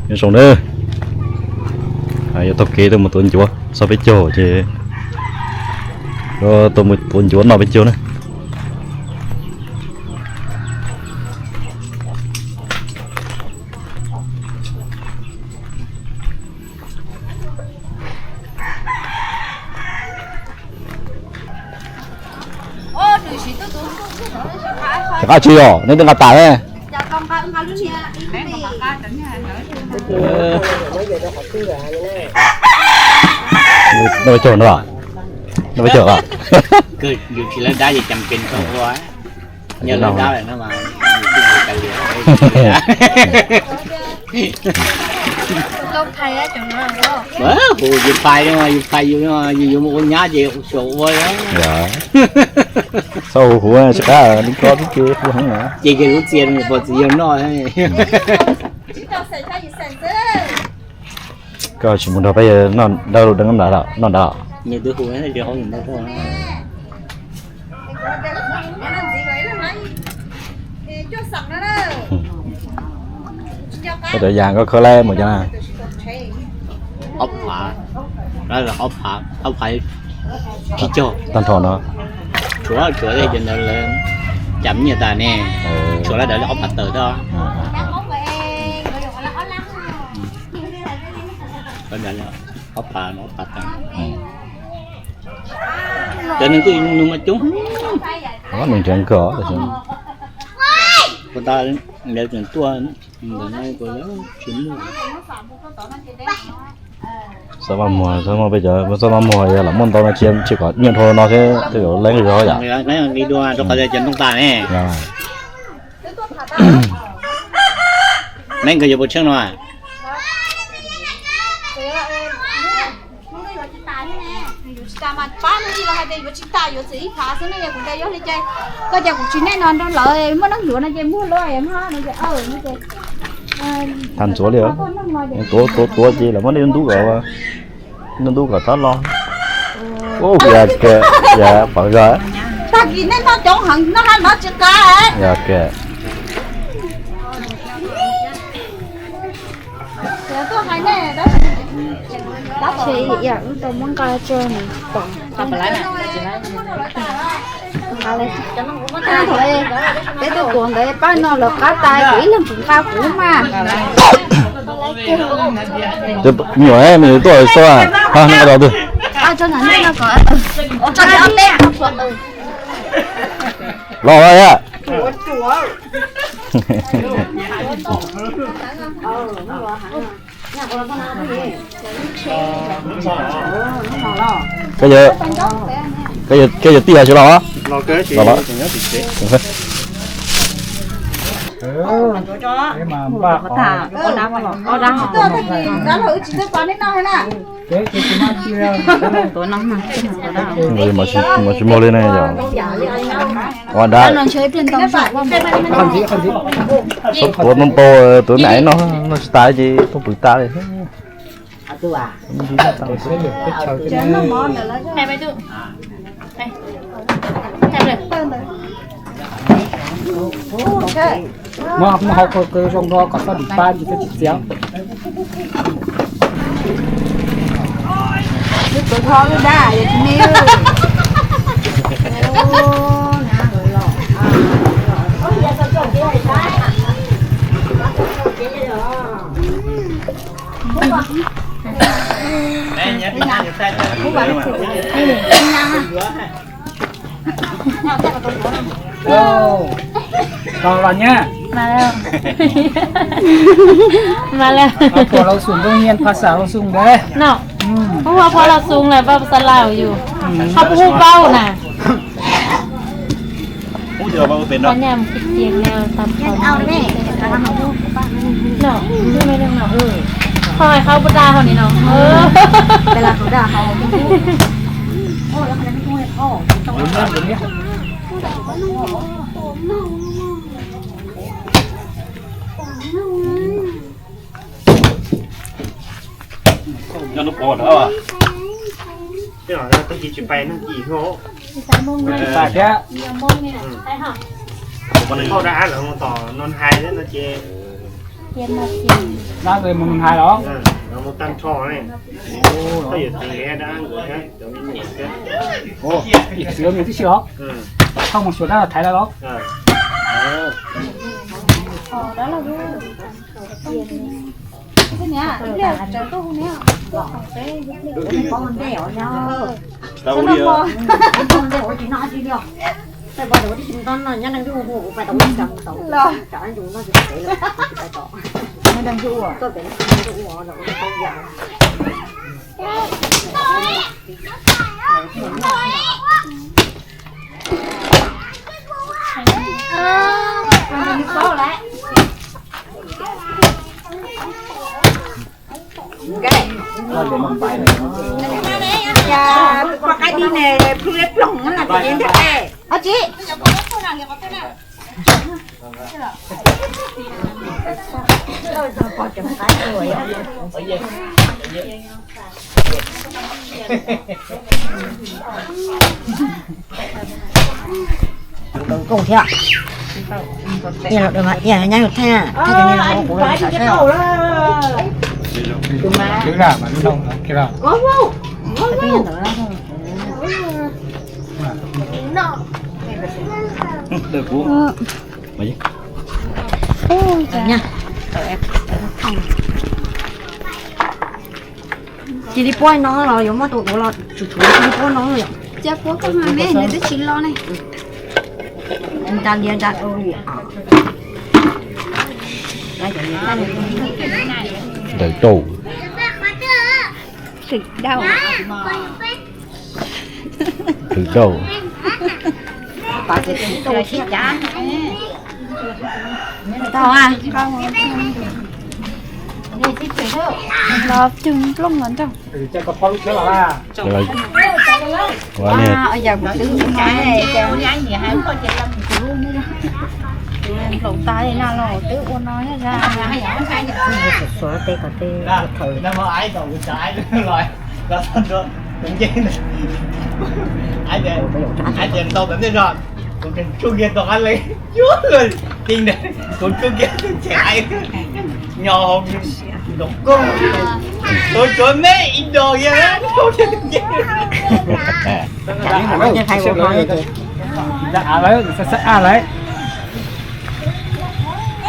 Nyob zoo nawb, yuav taug kev tuaj mus tuav ncuav txog peb caug ces yuav tuaj mus tuav ncuav noj peb caug na. Tsis qab tsis yog nej twb nqa tas ne. Noj peb caug no, noj peb caug. Yus tsis lawv dab ces cas pes ua, yog lawv dab lawm no mas yus twb yus kav liam. Hu yus phais no, yus phais yus, yus yuav mus ua nyab ces xyaum ua. Txhob hu huv, tsis qab li ko twb ces hu heev na. Ces kiag lub txia rau niam pog txiv yawg noj. Koj tsis mus nrog peb noj dab lub deev noj nrad, noj nrad. Nws twb hu, nws twb hu. Koj cov yas koj khawb laib mus cov na. Ob phav, ob phav tsib caug tag nrho no. Tshuav, tshuav li cov ntawd lawv cas nyiaj tas ne. Tshuav lawv daws li ob phav tawm tau. Ob phav no ob phav tawm. Cov nws twb nug mas coob. Nws nrhiav kawg. Kuv tas lawv tseem tuaj ntawm no kuv tsis muaj. Xav maj muag, xav maj peb cov xav maj muag yog lam muaj ntau no cia tsis kom nyiaj dhau no thiab twb yuav leej zog yom. Li dua rau qhov tias cov ntoo tas ne. Neb nkawd yuav puas tsheej no? Yuav tsis tas mas pab nws li los hais tias yuav tsis tas, yuav txwm ib phav xwb ne. Yog kuv tias yog li ces koj tias kuv tsis nej no nrog lawv muaj neeg yuav no ces muag los no ces. Tham ntxuav li, tuav tuav tuav ces lawv muab nej ntub kom, nej ntub kom txhob los. Ub, yog kawg, yog pom zog. Tag kis nej noj coob heev noj hab noj tsis qab. Yog kawg. Ces wb tau muab nqa tso nws pom. Peb tuaj tuav ntawd pab no lawv qab tas kuv ib leeg kuv nqa kuv mas. Nyuam me tuaj xwb, ho nej nqa rau twg? Los los yom. Koj yawg tij los tsis los? Los los. Mas tsis muaj li ne yog. Ua dab. Tuav ntau ntau, tuav nai no noj tsis tas ces tuaj pw tas li. Muab hau khaws zoo nrho kom txhob dim pab ntsis txiav. Los los nyab. Mas lawm. Pom los xum ntuj nyian phas xav los xum ntuj. No, ua pom los xum lawm pab xav laus yus. Ho puas hu paub na? Ho hais qhov puas dag ho nim no. Nyob lub pov na. Tsis pais neeg kis hauj. Pais thiab. Hauj dab lawm mus tom no hais thiab no ces. Dab mus nug hais los? Ib txiv me tib si os. Thauj mus xyuas dab los thaiv dab los? Ua qaib dib ne, plhu ib ploog no ces ntag. Ov tsi. Koob thiab. Nyob lub thaj, thaj cov niag los kuv los xav saib os. Cia li puab no los yuav muab tus duav los tsum tsum cia li puab no yom. Cia puab koj mas me nws twb tsis lo ne. Nta liab nta dau li os. Ntawm rau. Thử đâu? Thử đâu? Tau a. Los cog nplooj los nrog. Ua li. Hloov tas li na los twb ua no thiab. Xuav xuav tej kom tej thawm. Ntau ntej no, kuv tseem tsuj kiag tau qab le, yuav luag ti ntawd, kuv tsuj kiag tau ces hais nyo hauv nrov koj, tus tsuav me ib dos kiag.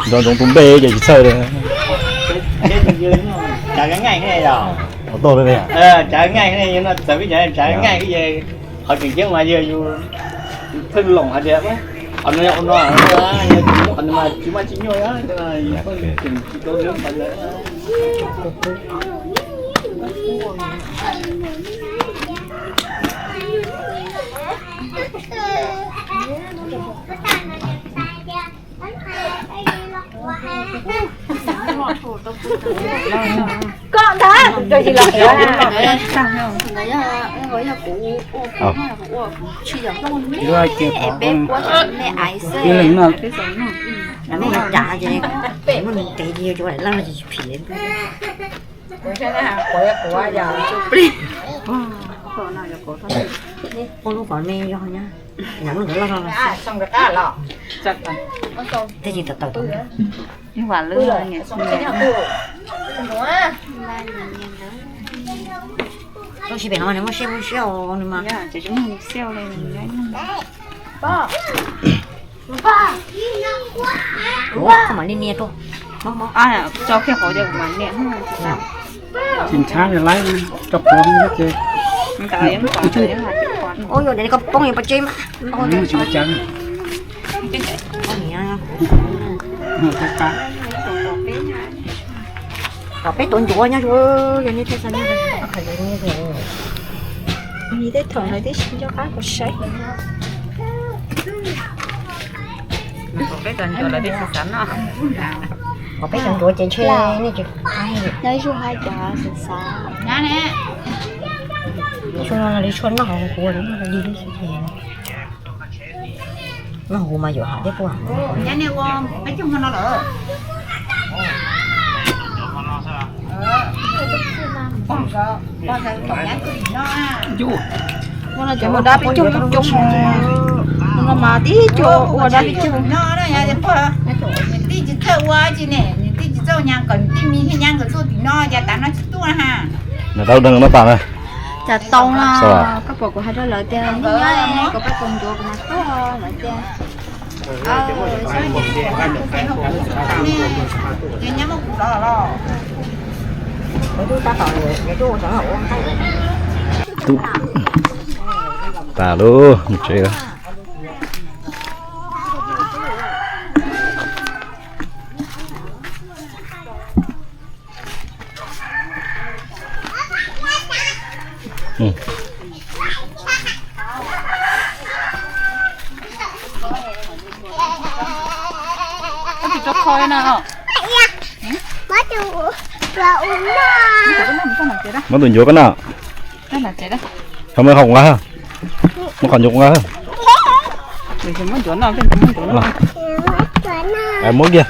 Nrov ntsoov tus npe ces tsis txhawj li. Tsav ngaij, tsav ngaij, qhov tseem ceeb mas yog yus pheej loom hais tias qhov no yog ua no, qhov no mas tsis muaj tsis nyuaj, tseem tsis tau qhov ntawd. Koj ntag, tsis los kuv, kuv tsis yog me aiv xwb. Ib leeg no, ib leeg no ces muaj nws tes ces yuav cov laj no ces tsis phim. Peb lub qhov me yog nyab, lub ntawd loj loj los xwb. Tej tsis tawm tawm tau. Lub sij hawm no nws muaj siab muaj siab os nws mas. Koj mam li nias rau. Tso kiag hauv ces kuv mam nias. Tsis ntshab li laib, tso plhuav ces. Ua yuav koj poob yuav pov tseg mas. Kom peb tuav ncuav nyob, yog nej thiaj xav nyob, yog tej thaum lawv twb tsis nco qab kuv saib. Kom peb tuav ncuav lawv twb tsis xav noj. Kom peb tuav ncuav ces ntshe nej tsis, nyob ib zaug hais cas xav xav. Tshuaj no li tshuaj noj hauv kuv li noj li li. Noj hauv mas yuav hais thiab puas? Ua no ces ua dab peb caug coob coob, ua no mas tib co ua dab peb caug. Nws tij tsis txawj ua tsi ne, nws tij tsis Txoj nyas nkawm tij mis thiab nyas nkawm txuj tim no cas tav no tsis tuaj ha. Nws dab deeg no tas na. Cas tau no, koj pom kuv hais rau lawv tias nyob nyob kuv pab kuv ncuav kuv mas tuaj lawv tias. Tub tas lub tsev. Muab tus ncuav koj na. Tau me hom nqa, muab qhov ncuav nqa. Muab kiag.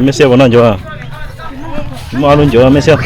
Mej xiab puas noj ncuav? Muaj ob lub ncuav mej xiab.